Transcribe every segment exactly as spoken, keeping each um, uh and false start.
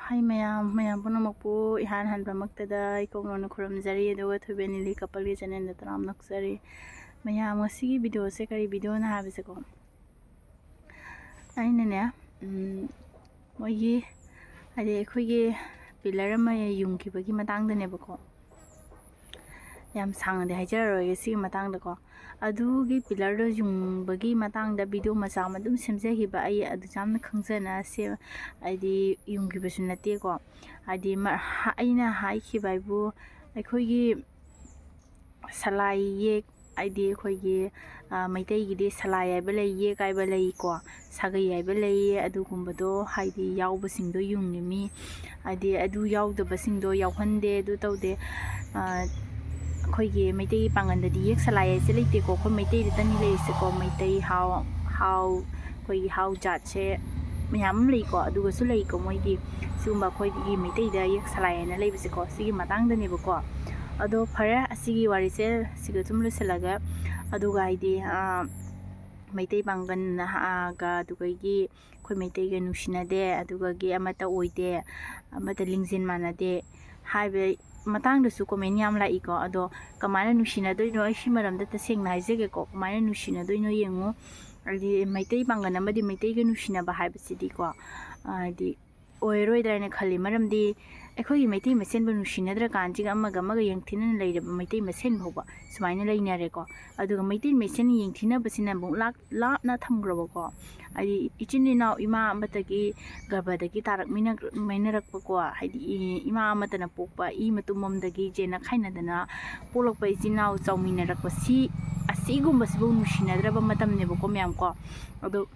ꯍꯥꯏ ꯃꯌꯥꯝ, ꯃꯌꯥꯝ ꯄꯨꯝꯅꯃꯛꯄꯨ ꯏꯍꯥꯟ ꯍꯥꯟꯕꯃꯛꯇꯗ ꯏꯀꯣꯛꯅꯧꯅ ꯈꯨꯔꯨꯝꯖꯔꯤ, ꯑꯗꯨꯒ ꯊꯣꯏꯕꯦꯟ ꯂꯤꯂꯤ ꯀꯄꯜꯒꯤ ꯆꯦꯅꯦꯜꯗ ꯇꯔꯥꯝꯅ ꯑꯣꯛꯆꯔꯤ꯫ ꯃꯌꯥꯝ, ꯉꯁꯤꯒꯤ ꯚꯤꯗꯤꯑꯣꯁꯦ ꯀꯔꯤ ꯚꯤꯗꯤꯑꯣꯅ ꯍꯥꯏꯕꯁꯦꯀꯣ, ꯑꯩꯅꯅꯦ, ꯎꯝ, ꯃꯣꯏꯒꯤ, ꯍꯥꯏꯗꯤ, ꯑꯩꯈꯣꯏꯒꯤ ꯄꯤꯂꯔ ꯑꯃ ꯌꯨꯡꯈꯤꯕꯒꯤ ꯃꯇꯥꯡꯗꯅꯦꯕꯀꯣ꯫ ꯌꯥꯝ ꯁꯥꯡꯅꯗꯤ ꯍꯥꯏꯖꯔꯔꯣꯏꯒꯦ ꯁꯤꯒꯤ ꯃꯇꯥꯡꯗꯀꯣ꯫ ꯑꯗꯨꯒꯤ ꯄꯤꯂꯔꯗꯣ ꯌꯨꯡꯕꯒꯤ ꯃꯇꯥꯡꯗ ꯚꯤꯗꯤꯑꯣ ꯃꯆꯥ ꯑꯃ ꯑꯗꯨꯝ ꯁꯦꯝꯖꯈꯤꯕ, ꯑꯩ ꯑꯗꯨ ꯌꯥꯝꯅ ꯈꯪꯖꯅ ꯁꯦꯝ-, ꯍꯥꯏꯗꯤ, ꯌꯨꯡꯈꯤꯕꯁꯨ ꯅꯠꯇꯦꯀꯣ꯫ ꯍꯥꯏꯗꯤ, ꯃ-, ꯍ-, ꯑꯩꯅ ꯍꯥꯏꯈꯤꯕ ꯍꯥꯏꯕꯨ, ꯑꯩꯈꯣꯏꯒꯤ ꯁꯂꯥꯏ ꯌꯦꯛ, ꯍꯥꯏꯗꯤ, ꯑꯩꯈꯣꯏꯒꯤ, ꯑ, ꯃꯩꯇꯩꯒꯤꯗꯤ ꯁꯂꯥꯏ ꯍꯥꯏꯕ ꯂꯩ, ꯌꯦꯛ ꯍꯥꯏꯕ ꯂꯩꯀꯣ, ꯁꯥꯒꯩ ꯍꯥꯏꯕ ꯂꯩꯌꯦ, ꯑꯗꯨꯒꯨꯝꯕꯗꯣ, ꯍꯥꯏꯗꯤ, ꯌꯥꯎꯕꯁꯤꯡꯗꯣ ꯌꯨꯡꯉꯤꯃꯤ꯫ ꯍꯥꯏꯗꯤ, ꯑꯗꯨ ꯌꯥꯎꯗꯕꯁꯤꯡꯗꯣ ꯌꯥꯎꯍꯟꯗꯦ, ꯑꯗꯨ ꯇꯧꯗꯦ꯫ ꯑ, ꯑꯩꯈꯣꯏꯒꯤ ꯃꯩꯇꯩꯒꯤ ꯄꯥꯡꯒꯜꯗꯗꯤ ꯌꯦꯛ ꯁꯂꯥꯏ ꯍꯥꯏꯁꯦ ꯂꯩꯇꯦꯀꯣ꯫ ꯑꯩꯈꯣꯏ ꯃꯩꯇꯩꯗꯇꯅꯤ ꯂꯩꯔꯤꯁꯦꯀꯣ꯫ ꯃꯩꯇꯩ ꯍꯥꯎ, ꯍꯥꯎ, ꯑꯩꯈꯣꯏꯒꯤ ꯍꯥꯎ ꯖꯥꯠꯁꯦ ꯃꯌꯥꯝ ꯑꯃ ꯂꯩꯀꯣ꯫ ꯑꯗꯨꯒꯁꯨ ꯂꯩꯀꯣ, ꯃꯣꯏꯒꯤ ꯁꯤꯒꯨꯝꯕ ꯑꯩꯈꯣꯏꯒꯤ ꯃꯩꯇꯩꯗ ꯌꯦꯛ ꯁꯂꯥꯏ ꯍꯥꯏꯅ ꯂꯩꯕꯁꯦꯀꯣ, ꯁꯤꯒꯤ ꯃꯇꯥꯡꯗꯅꯦꯕꯀꯣ꯫ ꯑꯗꯣ ꯐꯔꯦ, ꯑꯁꯤꯒꯤ ꯋꯥꯔꯤꯁꯦ ꯁꯤꯒ ꯁꯨꯝ ꯂꯣꯏꯁꯤꯜꯂꯒꯦ꯫ ꯑꯗꯨꯒ, ꯍꯥꯏꯗꯤ, ꯑ, ꯃꯩꯇꯩ ꯄꯥꯡꯒꯜꯒ, ꯑꯗꯨꯗꯒꯤ ꯑꯩꯈꯣꯏ ꯃꯩꯇꯩꯒ ꯅꯨꯡꯁꯤꯅꯗꯦ, ꯑꯗꯨꯒꯒꯤ ꯑꯃꯠꯇ ꯑꯣꯏꯗꯦ, ꯑꯃꯠꯇ ꯂꯤꯡꯖꯦꯜ ꯃꯥꯟꯅꯗꯦ ꯍꯥꯏꯕ ꯃꯇꯥꯡꯗꯁꯨ ꯀꯣꯃꯦꯟ ꯌꯥꯝ ꯂꯥꯛꯏꯀꯣ꯫ ꯑꯗꯣ ꯀꯃꯥꯏꯅ ꯅꯨꯡꯁꯤꯅꯗꯣꯏꯅꯣ? ꯑꯩ ꯁꯤ ꯃꯔꯝꯗ ꯇꯁꯦꯡꯅ ꯍꯥꯏꯖꯒꯦꯀꯣ, ꯀꯃꯥꯏꯅ ꯅꯨꯡꯁꯤꯅꯗꯣꯏꯅꯣ ꯌꯦꯡꯉꯨ꯫ ꯍꯥꯏꯗꯤ, ꯃꯩꯇꯩ ꯄꯥꯡꯒꯜ ꯑꯃꯗꯤ ꯃꯩꯇꯩꯒ ꯅꯨꯡꯁꯤꯅꯕ ꯍꯥꯏꯕꯁꯤꯗꯤꯀꯣ, ꯍꯥꯏꯗꯤ, ꯑꯣꯏꯔꯔꯣꯏꯗ꯭ꯔꯥ ꯍꯥꯏꯅ ꯈꯜꯂꯤ꯫ ꯃꯔꯝꯗꯤ ꯑꯩꯈꯣꯏꯒꯤ ꯃꯩꯇꯩ ꯃꯁꯦꯟꯕꯨ ꯅꯨꯡꯁꯤꯅꯗ꯭ꯔꯀꯥꯟꯁꯤꯒ ꯑꯃꯒ ꯑꯃꯒ ꯌꯦꯡꯊꯤꯅꯅ ꯂꯩꯔꯕ ꯃꯩꯇꯩ ꯃꯁꯦꯟ ꯐꯥꯎꯕ ꯁꯨꯃꯥꯏꯅ ꯂꯩꯅꯔꯦꯀꯣ꯫ ꯑꯗꯨꯒ ꯃꯩꯇꯩ ꯃꯁꯦꯟ ꯌꯦꯡꯊꯤꯅꯕꯁꯤꯅ ꯑꯃꯨꯛ ꯂꯥꯛ-, ꯂꯥꯞꯅ ꯊꯝꯈ꯭ꯔꯕꯀꯣ꯫ ꯍꯥꯏꯗꯤ, ꯏꯆꯤꯟ ꯏꯅꯥꯎ ꯏꯃꯥ ꯑꯃꯠꯇꯒꯤ ꯒꯔꯚꯗꯒꯤ ꯇꯥꯔꯛꯃꯤꯟꯅ-, ꯃꯤꯟꯅꯔꯛꯄꯀꯣ, ꯍꯥꯏꯗꯤ, ꯏ-, ꯏꯃꯥ ꯑꯃꯠꯇꯅ ꯄꯣꯛꯄ ꯏ ꯃꯇꯨꯝ ꯑꯃꯗꯒꯤ ꯆꯦꯟꯅ ꯈꯥꯏꯅꯗꯅ ꯄꯣꯛꯂꯛꯄ ꯏꯆꯤꯟ ꯏꯅꯥꯎ ꯆꯥꯎꯃꯤꯟꯅꯔꯛꯄ, ꯁꯤ, ꯑꯁꯤꯒꯨꯝꯕꯁꯤꯕꯨ ꯅꯨꯡꯁꯤꯅꯗ꯭ꯔꯕ ꯃꯇꯝꯅꯦꯕꯀꯣ, ꯃꯌꯥꯝ ꯀꯣ꯫ ꯑꯗꯣ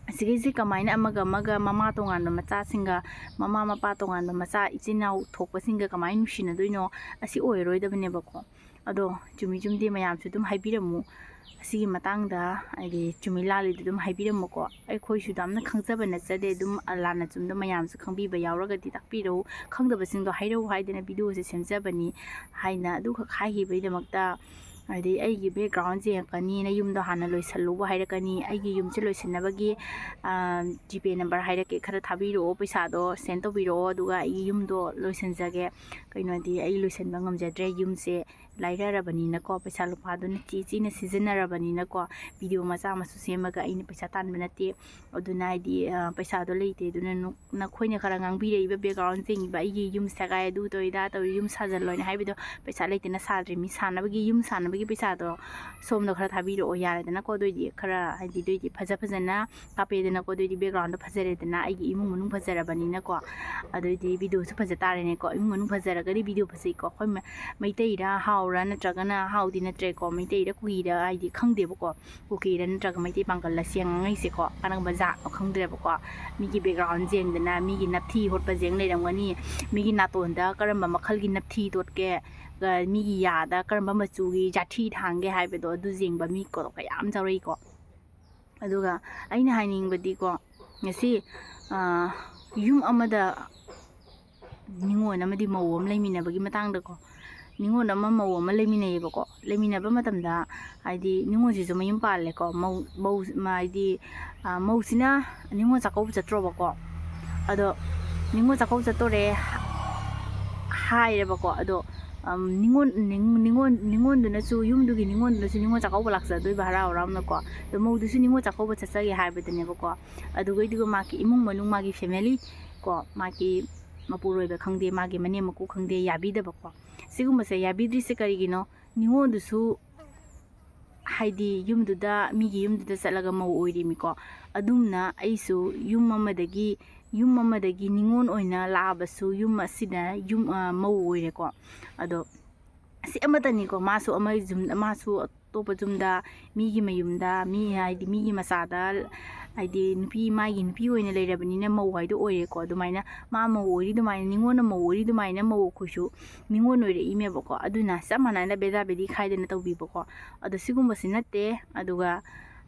ꯑꯁꯤꯒꯩꯁꯦ ꯀꯃꯥꯏꯅ ꯑꯃꯒ ꯑꯃꯒ, ꯃꯃꯥ ꯇꯣꯉꯥꯟꯕ ꯃꯆꯥꯁꯤꯡꯒ, ꯃꯃꯥ ꯃꯄꯥ ꯇꯣꯉꯥꯟꯕ ꯃꯆꯥ, ꯏꯆꯤꯟ ꯏꯅꯥꯎ ꯊꯣꯛꯄꯁꯤꯡꯒ ꯀꯃꯥꯏꯅ ꯅꯨꯡꯁꯤꯅꯗꯣꯏꯅꯣ? ꯑꯁꯤ ꯑꯣꯏꯔꯔꯣꯏꯗꯕꯅꯦꯕꯀꯣ꯫ ꯑꯗꯣ ꯆꯨꯝꯃꯤ ꯆꯨꯝꯗꯦ ꯃꯌꯥꯝꯁꯨ ꯑꯗꯨꯝ ꯍꯥꯏꯕꯤꯔꯝꯃꯨ꯫ ꯑꯁꯤꯒꯤ ꯃꯇꯥꯡꯗ, ꯍꯥꯏꯗꯤ, ꯆꯨꯝꯃꯤ ꯂꯥꯜꯂꯤꯗꯨ ꯑꯗꯨꯝ ꯍꯥꯏꯕꯤꯔꯝꯃꯨꯀꯣ꯫ ꯑꯩꯈꯣꯏꯁꯨ ꯌꯥꯝꯅ ꯈꯪꯖꯕ ꯅꯠꯆꯗꯦ, ꯑꯗꯨꯝ ꯂꯥꯟꯅ ꯆꯨꯝꯗ ꯃꯌꯥꯝꯁꯨ ꯈꯪꯕꯤꯕ ꯌꯥꯎꯔꯒꯗꯤ ꯇꯥꯛꯄꯤꯔꯛꯎ, ꯈꯪꯗꯕꯁꯤꯡꯗꯣ ꯍꯥꯏꯔꯛꯎ ꯍꯥꯏꯗꯅ ꯚꯤꯗꯤꯑꯣꯁꯦ ꯁꯦꯝꯖꯕꯅꯤ ꯍꯥꯏꯅ ꯑꯗꯨꯈꯛ ꯍꯥꯏꯈꯤꯕꯒꯤꯗꯃꯛꯇ ꯍꯥꯏꯗꯤ ꯑꯩꯒꯤ ꯕꯦꯛꯒ꯭ꯔꯥꯎꯟ ꯌꯦꯡꯉꯛꯀꯅꯤ, ꯅꯌꯨꯝꯗꯣ ꯍꯥꯟꯅ ꯂꯣꯏꯁꯜꯂꯨꯕ ꯍꯥꯏꯔꯛꯀꯅꯤ, ꯑꯩꯒꯤ ꯌꯨꯝꯁꯦ ꯂꯣꯏꯁꯤꯟꯅꯕꯒꯤ ꯖꯤ ꯄꯦ ꯅꯝꯕꯔ ꯍꯥꯏꯔꯛꯀꯦ, ꯈꯔ ꯊꯥꯕꯤꯔꯛꯑꯣ, ꯄꯩꯁꯥꯗꯣ ꯁꯦꯟ ꯇꯧꯕꯤꯔꯛꯑꯣ, ꯑꯗꯨꯒ ꯑꯩꯒꯤ ꯌꯨꯝꯗꯣ ꯂꯣꯏꯁꯤꯟꯖꯒꯦ꯫ ꯀꯩꯅꯣꯗꯤ ꯑꯩ ꯂꯣꯏꯁꯤꯟꯕ ꯉꯝꯖꯗ꯭ꯔꯦ, ꯌꯨꯝꯁꯦ ꯂꯥꯏꯔꯔꯕꯅꯤꯅꯀꯣ, ꯄꯩꯁꯥ ꯂꯨꯄꯥꯗꯨꯅ ꯆꯤ ꯆꯤꯅ ꯁꯤꯖꯤꯟꯅꯔꯕꯅꯤꯅꯀꯣ, ꯚꯤꯗꯤꯑꯣ ꯃꯆꯥ ꯃꯁꯨ ꯁꯦꯝꯃꯒ ꯑꯩꯅ ꯄꯩꯁꯥ ꯇꯥꯟꯕ ꯅꯠꯇꯦ꯫ ꯑꯗꯨꯅ ꯍꯥꯏꯗꯤ ꯄꯩꯁꯥꯗꯣ ꯂꯩꯇꯦ꯫ ꯑꯗꯨꯅ ꯅꯈꯣꯏꯅ ꯈꯔ ꯉꯥꯡꯕꯤꯔꯛꯏꯕ ꯕꯦꯛꯒ꯭ꯔꯥꯎꯟ ꯆꯤꯡꯉꯤꯕ, ꯑꯩꯒꯤ ꯌꯨꯝ ꯁꯦꯒꯥꯏ, ꯑꯗꯨ ꯇꯧꯔꯤꯗ ꯇꯧꯔꯤ, ꯌꯨꯝ ꯁꯥꯖꯜꯂꯣꯅ ꯍꯥꯏꯕꯗꯣ, ꯄꯩꯁꯥ ꯂꯩꯇꯅ ꯁꯥꯗ꯭ꯔꯤ꯫ ꯃꯤ ꯁꯥꯟꯅꯕꯒꯤ, ꯌꯨꯝ ꯁꯥꯟꯅꯕꯒꯤ ꯄꯩꯁꯥꯗꯣ ꯁꯣꯝꯗ ꯈꯔ ꯊꯥꯕꯤꯔꯛꯑꯣ ꯌꯥꯔꯦꯗꯅꯀꯣ꯫ ꯑꯗꯨꯑꯣꯏꯗꯤ ꯈꯔ ꯍꯥꯏꯗꯤ ꯑꯗꯨꯑꯣꯏꯗꯤ ꯐꯖ ꯐꯖꯅ ꯀꯥꯞꯄꯦꯗꯅꯀꯣ꯫ ꯑꯗꯨꯑꯣꯏꯗꯤ ꯕꯦꯛꯒ꯭ꯔꯥꯎꯟꯗꯣ ꯐꯖꯔꯦꯗꯅ, ꯑꯩꯒꯤ ꯏꯃꯨꯡ ꯃꯅꯨꯡ ꯐꯖꯔꯕꯅꯤꯅꯀꯣ꯫ ꯑꯗꯨꯑꯣꯏꯗꯤ ꯚꯤꯗꯤꯑꯣꯁꯨ ꯐꯖ ꯇꯥꯔꯦꯅꯦꯀꯣ꯫ ꯏꯃꯨꯡ ꯃꯅꯨꯡ ꯐꯖꯔꯒꯗꯤ ꯚꯤꯗꯤꯑꯣ ꯐꯖꯩꯀꯣ꯫ ꯑꯩꯈꯣꯏ ꯃ-, ꯃꯩꯇꯩꯔ ꯍꯥꯎꯔ ꯅꯠꯇ꯭ꯔꯒꯅ ꯍꯥꯎꯗꯤ ꯅꯠꯇ꯭ꯔꯦꯀꯣ, ꯃꯩꯇꯩꯔ ꯀꯨꯀꯤꯔ ꯍꯥꯏꯗꯤ ꯈꯪꯗꯦꯕꯀꯣ꯫ ꯀꯨꯀꯤꯔ ꯅꯠꯇ꯭ꯔꯒ ꯃꯩꯇꯩ ꯄꯥꯡꯒꯜꯂ ꯁꯤ ꯑꯉꯥꯡꯉꯩꯁꯦꯀꯣ, ꯀꯔꯝꯕ ꯖꯥꯠꯅꯣ ꯈꯪꯗ꯭ꯔꯦꯕꯀꯣ꯫ ꯃꯤꯒꯤ ꯕꯦꯛꯒ꯭ꯔꯥꯎꯟ ꯌꯦꯡꯗꯅ ꯃꯤꯒꯤ ꯅꯞꯊꯤ ꯍꯣꯠꯄ ꯌꯦꯡ ꯂꯩꯔꯝꯒꯅꯤ꯫ ꯃꯤꯒꯤ ꯅꯥꯇꯣꯟꯗ ꯀꯔꯝꯕ ꯃꯈꯜꯒꯤ ꯅꯞꯊꯤ ꯇꯣꯠꯀꯦ, ꯒ-, ꯃꯤꯒꯤ ꯌꯥꯗ ꯀꯔꯝꯕ ꯃꯆꯨꯒꯤ ꯖꯥꯊꯤ ꯊꯥꯡꯒꯦ ꯍꯥꯏꯕꯗꯣ, ꯑꯗꯨ ꯌꯦꯡꯕ ꯃꯤ ꯀꯣ-, ꯀꯌꯥꯝ ꯌꯥꯎꯔꯛꯏꯀꯣ꯫ ꯑꯗꯨꯒ ꯑꯩꯅ ꯍꯥꯏꯅꯤꯡꯕꯗꯤꯀꯣ, ꯉꯁꯤ, ꯑ, ꯌꯨꯝ ꯑꯃꯗ ꯅꯤꯉꯣꯜ ꯑꯃꯗꯤ ꯃꯧ ꯑꯃ ꯂꯩꯃꯤꯟꯅꯕꯒꯤ ꯃꯇꯥꯡꯗꯀꯣ, ꯅꯤꯉꯣꯜ ꯑꯃ ꯃꯧ ꯑꯃ ꯂꯩꯃꯤꯟꯅꯩꯌꯦꯕꯀꯣ꯫ ꯂꯩꯃꯤꯟꯅꯕ ꯃꯇꯝꯗ ꯍꯥꯏꯗꯤ ꯅꯤꯉꯣꯜꯁꯤꯁꯨ ꯃꯌꯨꯝ ꯄꯥꯜꯂꯦꯀꯣ꯫ ꯃꯧ, ꯃꯧ, ꯃ-, ꯍꯥꯏꯗꯤ, ꯑ, ꯃꯧꯁꯤꯅ ꯅꯤꯉꯣꯜ ꯆꯥꯛꯀꯧꯕ ꯆꯠꯇ꯭ꯔꯣꯕꯀꯣ꯫ ꯑꯗꯣ ꯅꯤꯉꯣꯜ ꯆꯥꯛꯀꯧꯕ ꯆꯠꯇꯣꯔꯦ ꯍꯥꯏꯔꯦꯕꯀꯣ꯫ ꯑꯗꯣ, ꯑꯝ, ꯅꯤꯉꯣꯜ, ꯅꯤꯡ-, ꯅꯤꯉꯣꯜ, ꯅꯤꯉꯣꯜꯗꯨꯅꯁꯨ, ꯌꯨꯝꯗꯨꯒꯤ ꯅꯤꯉꯣꯜꯗꯨꯅꯁꯨ ꯅꯤꯉꯣꯜ ꯆꯥꯛꯀꯧꯕ ꯂꯥꯛꯆꯗꯣꯏꯕ ꯍꯔꯥꯎ ꯍꯔꯥꯎꯅꯀꯣ꯫ ꯑꯗꯣ ꯃꯧꯗꯨꯁꯨ ꯅꯤꯉꯣꯜ ꯆꯥꯛꯀꯧꯕ ꯆꯠꯆꯒꯦ ꯍꯥꯏꯕꯗꯨꯅꯦꯕꯀꯣ꯫ ꯑꯗꯨꯒꯩꯗꯨꯒ ꯃꯥꯒꯤ ꯏꯃꯨꯡ ꯃꯅꯨꯡ, ꯃꯥꯒꯤ family ꯀꯣ, ꯃꯥꯒꯤ ꯃꯄꯨꯔꯣꯏꯕ ꯈꯪꯗꯦ, ꯃꯥꯒꯤ ꯃꯅꯦꯝ ꯃꯀꯨ ꯈꯪꯗꯦ, ꯌꯥꯕꯤꯗꯕꯀꯣ꯫ ꯁꯤꯒꯨꯝꯕꯁꯦ ꯌꯥꯕꯤꯗ꯭ꯔꯤꯁꯦ ꯀꯔꯤꯒꯤꯅꯣ? ꯅꯤꯉꯣꯜꯗꯨꯁꯨ ꯍꯥꯏꯗꯤ ꯌꯨꯝꯗꯨꯗ, ꯃꯤꯒꯤ ꯌꯨꯝꯗꯨꯗ ꯆꯠꯂꯒ ꯃꯧ ꯑꯣꯏꯔꯤꯃꯤꯀꯣ꯫ ꯑꯗꯨꯝꯅ ꯑꯩꯁꯨ ꯌꯨꯝ ꯑꯃꯗꯒꯤ, ꯌꯨꯝ ꯑꯃꯗꯒꯤ ꯅꯤꯉꯣꯜ ꯑꯣꯏꯅ ꯂꯥꯛꯑꯕꯁꯨ ꯌꯨꯝ ꯑꯁꯤꯗ ꯌꯨꯝ, ꯑ, ꯃꯧ ꯑꯣꯏꯔꯦꯀꯣ꯫ ꯑꯗꯣ ꯁꯤ ꯑꯃꯠꯇꯅꯤꯀꯣ, ꯃꯥꯁꯨ ꯑꯃ ꯌꯨꯝ, ꯃꯥꯁꯨ ꯑꯇꯣꯞꯄ ꯌꯨꯝꯗ, ꯃꯤꯒꯤ ꯃꯌꯨꯝꯗ, ꯃꯤ ꯍꯥꯏꯗꯤ ꯃꯤꯒꯤ ꯃꯆꯥꯗ, ꯍꯥꯏꯗꯤ ꯅꯨꯄꯤ, ꯃꯥꯒꯤ ꯅꯨꯄꯤ ꯑꯣꯏꯅ ꯂꯩꯔꯕꯅꯤꯅ ꯃꯧ ꯍꯥꯏꯗꯣ ꯑꯣꯏꯔꯦꯀꯣ꯫ ꯑꯗꯨꯃꯥꯏꯅ ꯃꯥ ꯃꯧ ꯑꯣꯏꯔꯤ ꯑꯗꯨꯃꯥꯏꯅ, ꯅꯤꯉꯣꯜꯅ ꯃꯧ ꯑꯣꯏꯔꯤ ꯑꯗꯨꯃꯥꯏꯅ ꯃꯧ ꯑꯩꯈꯣꯏꯁꯨ ꯅꯤꯉꯣꯜ ꯑꯣꯏꯔꯛꯏꯃꯦꯕꯀꯣ꯫ ꯑꯗꯨꯅ ꯆꯞ ꯃꯥꯟꯅꯅ ꯕꯦꯗꯥ ꯕꯦꯗꯤ ꯈꯥꯏꯗꯅ ꯇꯧꯕꯤꯕꯀꯣ꯫ ꯑꯗꯣ ꯁꯤꯒꯨꯝꯕꯁꯤ ꯅꯠꯇꯦ꯫ ꯑꯗꯨꯒ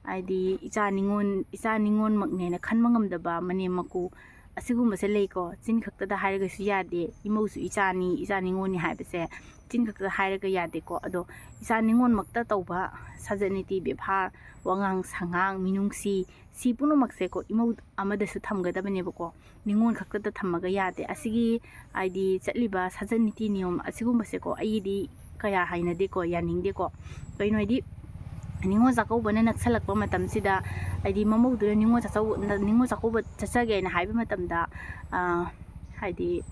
ꯍꯥꯏꯗꯤ ꯏꯆꯥ ꯅꯤꯉꯣꯜ, ꯏꯆꯥ ꯅꯤꯉꯣꯜꯃꯛꯅꯦꯅ ꯈꯟꯕ ꯉꯝꯗꯕ ꯃꯅꯦꯝ ꯃꯀꯨ, ꯑꯁꯤꯒꯨꯝꯕꯁꯦ ꯂꯩꯀꯣ꯫ ꯆꯤꯟ ꯈꯛꯇꯗ ꯍꯥꯏꯔꯒꯁꯨ ꯌꯥꯗꯦ꯫ ꯏꯃꯧꯁꯨ ꯏꯆꯥꯅꯤ, ꯏꯆꯥ ꯅꯤꯉꯣꯜꯅꯤ ꯍꯥꯏꯕꯁꯦ ꯆꯤꯟ ꯈꯛꯇꯗ ꯍꯥꯏꯔꯒ ꯌꯥꯗꯦꯀꯣ꯫ ꯑꯗꯣ ꯏꯆꯥ ꯅꯤꯉꯣꯜꯃꯛꯇ ꯇꯧꯕ ꯁꯥꯖꯠ ꯅꯤꯇꯤ ꯕꯦꯕꯥꯔ, ꯋꯥꯉꯥꯡ ꯁꯉꯥꯡ, ꯃꯤꯅꯨꯡꯁꯤ, ꯁꯤ ꯄꯨꯝꯅꯃꯛꯁꯦꯀꯣ ꯏꯃꯧ ꯑꯃꯗꯁꯨ ꯊꯝꯒꯗꯕꯅꯦꯕꯀꯣ꯫ ꯅꯤꯉꯣꯜ ꯈꯛꯇꯗ ꯊꯝꯃꯒ ꯌꯥꯗꯦ꯫ ꯑꯁꯤꯒꯤ ꯍꯥꯏꯗꯤ ꯆꯠꯂꯤꯕ ꯁꯥꯖꯠ ꯅꯤꯇꯤ ꯅꯤꯌꯣꯝ ꯑꯁꯤꯒꯨꯝꯕꯁꯦꯀꯣ ꯑꯩꯒꯤꯗꯤ ꯀꯌꯥ ꯍꯩꯅꯗꯦꯀꯣ, ꯌꯥꯅꯤꯡꯗꯦꯀꯣ꯫ ꯀꯩꯅꯣ ꯍꯥꯏꯗꯤ ꯅꯤꯉꯣꯜ ꯆꯥꯛꯀꯧꯕꯅ ꯅꯛꯁꯜꯂꯛꯄ ꯃꯇꯝꯁꯤꯗ ꯍꯥꯏꯗꯤ ꯃꯃꯧꯗꯨꯅ ꯅꯤꯉꯣꯜ ꯆꯥꯛꯆꯧ-, ꯅꯤꯉꯣꯜ ꯆꯥꯛꯀꯧꯕ ꯆꯠꯆꯒꯦꯅ ꯍꯥꯏꯕ ꯃꯇꯝꯗ, ꯑꯥ, ꯍꯥꯏꯗꯤ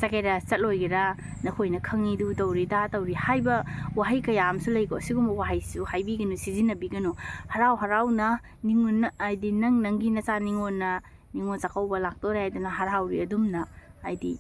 ꯆꯠꯀꯦꯔꯥ ꯆꯠꯂꯣꯏꯒꯦꯔꯥ ꯅꯈꯣꯏꯅ ꯈꯪꯉꯤꯗꯨ ꯇꯧꯔꯤ ꯗꯥ ꯇꯧꯔꯤ ꯍꯥꯏꯕ ꯋꯥꯍꯩ ꯀꯌꯥ ꯑꯃꯁꯨ ꯂꯩꯀꯣ꯫ ꯑꯁꯤꯒꯨꯝꯕ ꯋꯥꯍꯩꯁꯤꯁꯨ ꯍꯥꯏꯕꯤꯒꯅꯨ, ꯁꯤꯖꯤꯟꯅꯕꯤꯒꯅꯨ꯫ ꯍꯔꯥꯎ ꯍꯔꯥꯎꯅ ꯅꯤꯉꯣꯜꯅ, ꯍꯥꯏꯗꯤ ꯅꯪ ꯅꯪꯒꯤ ꯅꯆꯥ ꯅꯤꯉꯣꯜꯅ ꯅꯤꯉꯣꯜ ꯆꯥꯛꯀꯧꯕ ꯂꯥꯛꯇꯣꯔꯦ ꯍꯥꯏꯗꯅ ꯍꯔꯥꯎꯔꯤ꯫ ꯑꯗꯨꯝꯅ ꯍꯥꯏꯗꯤ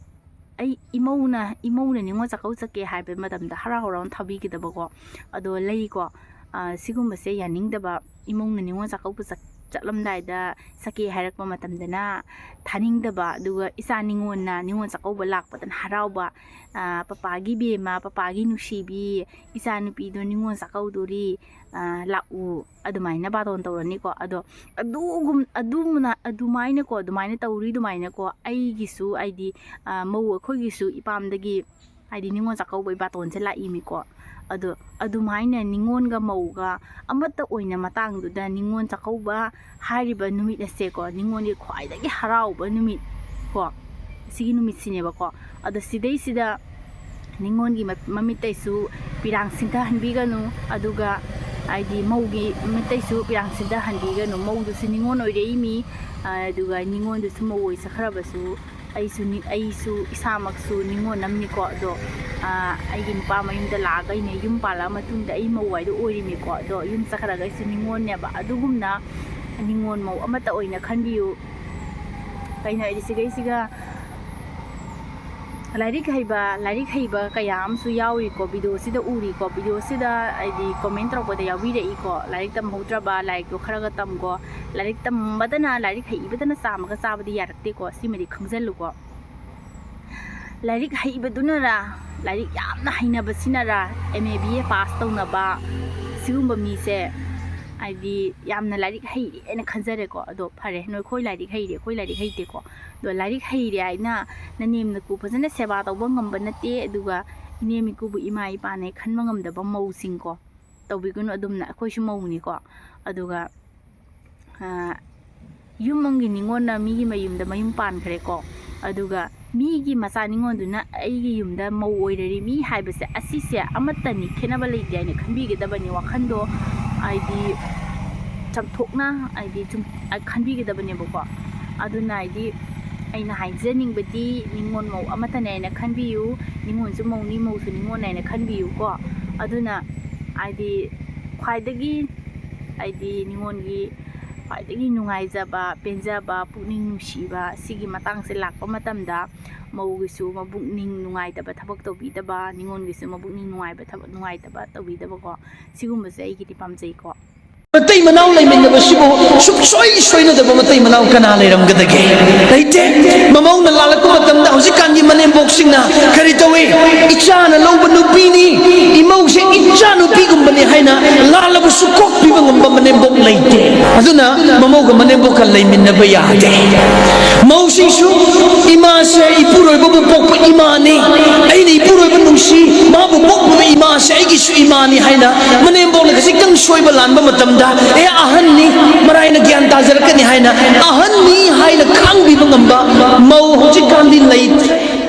ꯑꯩ ꯏꯃꯧꯅ, ꯏꯃꯧꯅ ꯅꯤꯉꯣꯜ ꯆꯥꯛꯀꯧ ꯆꯠꯀꯦ ꯍꯥꯏꯕ ꯃꯇꯝꯗ ꯍꯔꯥꯎ ꯍꯔꯥꯎꯅ ꯊꯥꯕꯤꯒꯗꯕꯀꯣ꯫ ꯑꯗꯣ ꯂꯩꯀꯣ, ꯑ, ꯁꯤꯒꯨꯝꯕꯁꯦ ꯌꯥꯅꯤꯡꯗꯕ꯫ ꯏꯃꯧꯅ ꯅꯤꯉꯣꯜ ꯆꯥꯛꯀꯧꯕ ꯆꯠ-, ꯆꯠꯂꯝꯗꯥꯏꯗ ꯆꯠꯀꯦ ꯍꯥꯏꯔꯛꯄ ꯃꯇꯝꯗꯅ ꯊꯥꯅꯤꯡꯗꯕ, ꯑꯗꯨꯒ ꯏꯆꯥ ꯅꯤꯉꯣꯜꯅ ꯅꯤꯉꯣꯜ ꯆꯥꯛꯀꯧꯕ ꯂꯥꯛꯄꯗꯅ ꯍꯔꯥꯎꯕ, ꯑ, "ꯄꯄꯥꯒꯤ ꯕꯦꯝꯃ, ꯄꯄꯥꯒꯤ ꯅꯨꯡꯁꯤꯕꯤ, ꯏꯆꯥ ꯅꯨꯄꯤꯗꯣ ꯅꯤꯉꯣꯜ ꯆꯥꯛꯀꯧꯗꯣꯔꯤ, ꯑ, ꯂꯥꯛꯎ", ꯑꯗꯨꯃꯥꯏꯅ ꯕꯥꯇꯣꯟ ꯇꯧꯔꯅꯤꯀꯣ꯫ ꯑꯗꯣ ꯑꯗꯨꯒꯨꯝ-, ꯑꯗꯨꯝꯅ, ꯑꯗꯨꯃꯥꯏꯅꯀꯣ, ꯑꯗꯨꯃꯥꯏꯅ ꯇꯧꯔꯤ ꯑꯗꯨꯃꯥꯏꯅꯀꯣ꯫ ꯑꯩꯒꯤꯁꯨ ꯍꯥꯏꯗꯤ, ꯑ, ꯃꯧ ꯑꯩꯈꯣꯏꯒꯤꯁꯨ ꯏꯄꯥꯝꯗꯒꯤ ꯍꯥꯏꯗꯤ ꯅꯤꯉꯣꯜ ꯆꯥꯛꯀꯧꯕꯩ ꯕꯥꯇꯣꯟꯁꯦ ꯂꯥꯛꯏꯃꯤꯀꯣ꯫ ꯑꯗꯣ ꯑꯗꯨꯃꯥꯏꯅ ꯅꯤꯉꯣꯜꯒ ꯃꯧꯒ ꯑꯃꯠꯇ ꯑꯣꯏꯅ ꯃꯇꯥꯡꯗꯨꯗ ꯅꯤꯉꯣꯜ ꯆꯥꯛꯀꯧꯕ ꯍꯥꯏꯔꯤꯕ ꯅꯨꯃꯤꯠ ꯑꯁꯦꯀꯣ, ꯅꯤꯉꯣꯜꯒꯤ ꯈ꯭ꯋꯥꯏꯗꯒꯤ ꯍꯔꯥꯎꯕ ꯅꯨꯃꯤꯠ ꯀꯣ, ꯁꯤꯒꯤ ꯅꯨꯃꯤꯠꯁꯤꯅꯦꯕꯀꯣ꯫ ꯑꯗꯣ ꯁꯤꯗꯩꯁꯤꯗ ꯅꯤꯉꯣꯜꯒꯤ ꯃ-, ꯃꯃꯤꯠꯇꯩꯁꯨ ꯄꯤꯔꯥꯡ ꯁꯤꯟꯊꯍꯟꯕꯤꯒꯅꯨ, ꯑꯗꯨꯒ ꯍꯥꯏꯗꯤ ꯃꯧꯒꯤ ꯃꯃꯤꯠꯇꯩꯁꯨ ꯄꯤꯔꯥꯡ ꯁꯤꯟꯊꯍꯟꯕꯤꯒꯅꯨ꯫ ꯃꯧꯗꯨꯁꯨ ꯅꯤꯉꯣꯜ ꯑꯣꯏꯔꯛꯏꯃꯤ, ꯑꯗꯨꯒ ꯅꯤꯉꯣꯜꯗꯨꯁꯨ ꯃꯧ ꯑꯣꯏ ꯆꯠꯈ꯭ꯔꯕꯁꯨ ꯑꯩꯁꯨ ꯅꯤ-, ꯑꯩꯁꯨ ꯏꯁꯥꯃꯛꯁꯨ ꯅꯤꯉꯣꯜ ꯑꯃꯅꯤꯀꯣ꯫ ꯑꯗꯣ, ꯑ, ꯑꯩꯒꯤ ꯅꯨꯄꯥ ꯃꯌꯨꯝꯗ ꯂꯥꯛꯑꯒ ꯑꯩꯅ ꯌꯨꯝ ꯄꯥꯜꯂꯛꯑ ꯃꯇꯨꯡꯗ ꯑꯩ ꯃꯧ ꯍꯥꯏꯗꯣ ꯑꯣꯏꯔꯤꯅꯤꯀꯣ꯫ ꯑꯗꯣ ꯌꯨꯝ ꯆꯠꯈ꯭ꯔꯒ ꯑꯩꯁꯨ ꯅꯤꯉꯣꯜꯅꯦꯕ꯫ ꯑꯗꯨꯒꯨꯝꯅ ꯅꯤꯉꯣꯜ ꯃꯧ ꯑꯃꯠꯇ ꯑꯣꯏꯅ ꯈꯟꯕꯤꯌꯨ꯫ ꯀꯩꯅꯣ ꯍꯥꯏꯗꯤ ꯁꯤꯒꯩꯁꯤꯒ ꯂꯥꯏꯔꯤꯛ ꯍꯩꯕ, ꯂꯥꯏꯔꯤꯛ ꯍꯩꯕ ꯀꯌꯥ ꯑꯃꯁꯨ ꯌꯥꯎꯔꯤꯀꯣ, ꯚꯤꯗꯤꯑꯣꯁꯤꯗ ꯎꯔꯤꯀꯣ, ꯚꯤꯗꯤꯑꯣꯁꯤꯗ ꯍꯥꯏꯗꯤ ꯀꯣꯃꯦꯟ ꯇꯧꯔꯛꯄꯗ ꯌꯥꯎꯕꯤꯔꯛꯏꯀꯣ꯫ ꯂꯥꯏꯔꯤꯛ ꯇꯝꯍꯧꯗ꯭ꯔꯕ, ꯂꯥꯏꯔꯤꯛꯇꯣ ꯈꯔꯒ ꯇꯝꯀꯣ꯫ ꯂꯥꯏꯔꯤꯛ ꯇꯝꯕꯗꯅ, ꯂꯥꯏꯔꯤꯛ ꯍꯩꯕꯗꯅ ꯆꯥꯝꯃꯒ ꯆꯥꯕꯗꯤ ꯌꯥꯔꯛꯇꯦꯀꯣ꯫ ꯁꯤꯃꯗꯤ ꯈꯪꯖꯜꯂꯨꯀꯣ꯫ ꯂꯥꯏꯔꯤꯛ ꯍꯩꯕꯗꯨꯅꯔꯥ, ꯂꯥꯏꯔꯤꯛ ꯌꯥꯝꯅ ꯍꯩꯅꯕꯁꯤꯅꯔꯥ M A B A pass ꯇꯧꯅꯕ ꯁꯤꯒꯨꯝꯕ ꯃꯤꯁꯦ ꯍꯥꯏꯗꯤ ꯌꯥꯝꯅ ꯂꯥꯏꯔꯤꯛ ꯍꯩꯔꯦ ꯍꯥꯏꯅ ꯈꯟꯖꯔꯦꯀꯣ꯫ ꯑꯗꯣ ꯐꯔꯦ, ꯅꯣꯏ ꯑꯩꯈꯣꯏ ꯂꯥꯏꯔꯤꯛ ꯍꯩꯔꯦ, ꯑꯩꯈꯣꯏ ꯂꯥꯏꯔꯤꯛ ꯍꯩꯇꯦꯀꯣ꯫ ꯑꯗꯣ ꯂꯥꯏꯔꯤꯛ ꯍꯩꯔꯦ ꯍꯥꯏꯅ ꯅꯅꯦꯝ ꯅꯀꯨ ꯐꯖꯅ ꯁꯦꯕꯥ ꯇꯧꯕ ꯉꯝꯕ ꯅꯠꯇꯦ, ꯑꯗꯨꯒ ꯏꯅꯦꯝ ꯏꯀꯨꯕꯨ ꯏꯃꯥ ꯏꯄꯥꯅꯦ ꯈꯟꯕ ꯉꯝꯗꯕ ꯃꯧꯁꯤꯡꯀꯣ, ꯇꯧꯕꯤꯒꯅꯨ ꯑꯗꯨꯝꯅ꯫ ꯑꯩꯈꯣꯏꯁꯨ ꯃꯧꯅꯤꯀꯣ꯫ ꯑꯗꯨꯒ ꯌꯨꯝ ꯑꯃꯒꯤ ꯅꯤꯉꯣꯜꯅ ꯃꯤꯒꯤ ꯃꯌꯨꯝꯗ ꯃꯌꯨꯝ ꯄꯥꯟꯈ꯭ꯔꯦꯀꯣ꯫ ꯑꯗꯨꯒ ꯃꯤꯒꯤ ꯃꯆꯥ ꯅꯤꯉꯣꯜꯗꯨꯅ ꯑꯩꯒꯤ ꯌꯨꯝꯗ ꯃꯧ ꯑꯣꯏꯔꯔꯤ ꯃꯤ ꯍꯥꯏꯕꯁꯦ, ꯑꯁꯤꯁꯦ ꯑꯃꯠꯇꯅꯤ, ꯈꯦꯠꯅꯕ ꯂꯩꯇꯦ ꯍꯥꯏꯅ ꯈꯟꯕꯤꯒꯗꯕꯅꯤ꯫ ꯋꯥꯈꯜꯗꯣ ꯍꯥꯏꯗꯤ ꯆꯝꯊꯣꯛꯅ, ꯍꯥꯏꯗꯤ ꯆꯨꯝ-, ꯈꯟꯕꯤꯒꯗꯕꯅꯦꯕꯀꯣ꯫ ꯑꯗꯨꯅ ꯍꯥꯏꯗꯤ ꯑꯩꯅ ꯍꯥꯏꯖꯅꯤꯡꯕꯗꯤ, ꯅꯤꯉꯣꯜ ꯃꯧ ꯑꯃꯠꯇꯅꯦ ꯍꯥꯏꯅ ꯈꯟꯕꯤꯌꯨ꯫ ꯅꯤꯉꯣꯜꯁꯨ ꯃꯧꯅꯤ, ꯃꯧꯁꯨ ꯅꯤꯉꯣꯜꯅꯦ ꯍꯥꯏꯅ ꯈꯟꯕꯤꯌꯨꯀꯣ꯫ ꯑꯗꯨꯅ ꯍꯥꯏꯗꯤ ꯈ꯭ꯋꯥꯏꯗꯒꯤ, ꯍꯥꯏꯗꯤ ꯅꯤꯉꯣꯜꯒꯤ ꯈ꯭ꯋꯥꯏꯗꯒꯤ ꯅꯨꯡꯉꯥꯏꯖꯕ, ꯄꯦꯟꯖꯕ, ꯄꯨꯛꯅꯤꯡ ꯅꯨꯡꯁꯤꯕ ꯁꯤꯒꯤ ꯃꯇꯥꯡꯁꯦ ꯂꯥꯛꯄ ꯃꯇꯝꯗ, ꯃꯧꯒꯤꯁꯨ ꯃꯕꯨꯛꯅꯤꯡ ꯅꯨꯡꯉꯥꯏꯇꯕ ꯊꯕꯛ ꯇꯧꯕꯤꯗꯕ, ꯅꯤꯉꯣꯜꯒꯤꯁꯨ ꯃꯕꯨꯛꯅꯤꯡ ꯅꯨꯡꯉꯥꯏꯕ ꯊꯕꯛ, ꯅꯨꯡꯉꯥꯏꯇꯕ ꯇꯧꯕꯤꯗꯕꯀꯣ꯫ ꯁꯤꯒꯨꯝꯕꯁꯦ ꯑꯩꯒꯤꯗꯤ ꯄꯥꯝꯖꯩꯀꯣ꯫ ꯃꯇꯩ ꯃꯅꯥꯎ ꯂꯩꯃꯤꯟꯅꯕꯁꯤꯕꯨ ꯁꯨꯡꯁꯣꯏ ꯁꯣꯏꯅꯗꯕ ꯃꯇꯩ ꯃꯅꯥꯎ ꯀꯅꯥ ꯂꯩꯔꯝꯒꯗꯒꯦ? ꯂꯩꯇꯦ꯫ ꯃꯃꯧꯅ ꯂꯥꯜꯂꯛꯄ ꯃꯇꯝꯗ ꯍꯧꯖꯤꯛꯀꯥꯟꯒꯤ ꯃꯅꯦꯝꯕꯣꯛꯁꯤꯡꯅ ꯀꯔꯤ ꯇꯧꯏ? "ꯏꯆꯥꯅ ꯂꯧꯕ ꯅꯨꯄꯤꯅꯤ, ꯏꯃꯧꯁꯦ ꯏꯆꯥ ꯅꯨꯄꯤꯒꯨꯝꯕꯅꯤ" ꯍꯥꯏꯅ ꯂꯥꯜꯂꯕꯁꯨ ꯀꯣꯛꯄꯤꯕ ꯉꯝꯕ ꯃꯅꯦꯝꯕꯣꯛ ꯂꯩꯇꯦ꯫ ꯑꯗꯨꯅ ꯃꯃꯧꯒ ꯃꯅꯦꯝꯕꯣꯛꯀ ꯂꯩꯃꯤꯟꯅꯕ ꯌꯥꯗꯦ꯫ ꯃꯧꯁꯤꯡꯁꯨ, "ꯏꯃꯥꯁꯦ ꯏꯄꯨꯔꯣꯏꯕꯕꯨ ꯄꯣꯛꯄ ꯏꯃꯥꯅꯤ, ꯑꯩꯅ ꯏꯄꯨꯔꯣꯏꯕ ꯅꯨꯡꯁꯤ, ꯃꯥꯕꯨ ꯄꯣꯛꯄꯗ ꯏꯃꯥꯁꯦ ꯑꯩꯒꯤꯁꯨ ꯏꯃꯥꯅꯤ" ꯍꯥꯏꯅ ꯃꯅꯦꯝꯕꯣꯛꯅ ꯈꯖꯤꯛꯇꯪ ꯁꯣꯏꯕ ꯂꯥꯟꯕ ꯃꯇꯝꯗ, "ꯑꯦ, ꯑꯍꯟꯅꯤ, ꯃꯔꯥꯏꯅ ꯒ꯭ꯌꯥꯟ ꯇꯥꯖꯔꯛꯀꯅꯤ" ꯍꯥꯏꯅ, ꯑꯍꯟꯅꯤ ꯍꯥꯏꯅ ꯈꯥꯡꯕꯤꯕ ꯉꯝꯕ ꯃꯧ ꯍꯧꯖꯤꯛꯀꯥꯟꯗꯤ ꯂꯩꯇ꯭ꯔꯦ꯫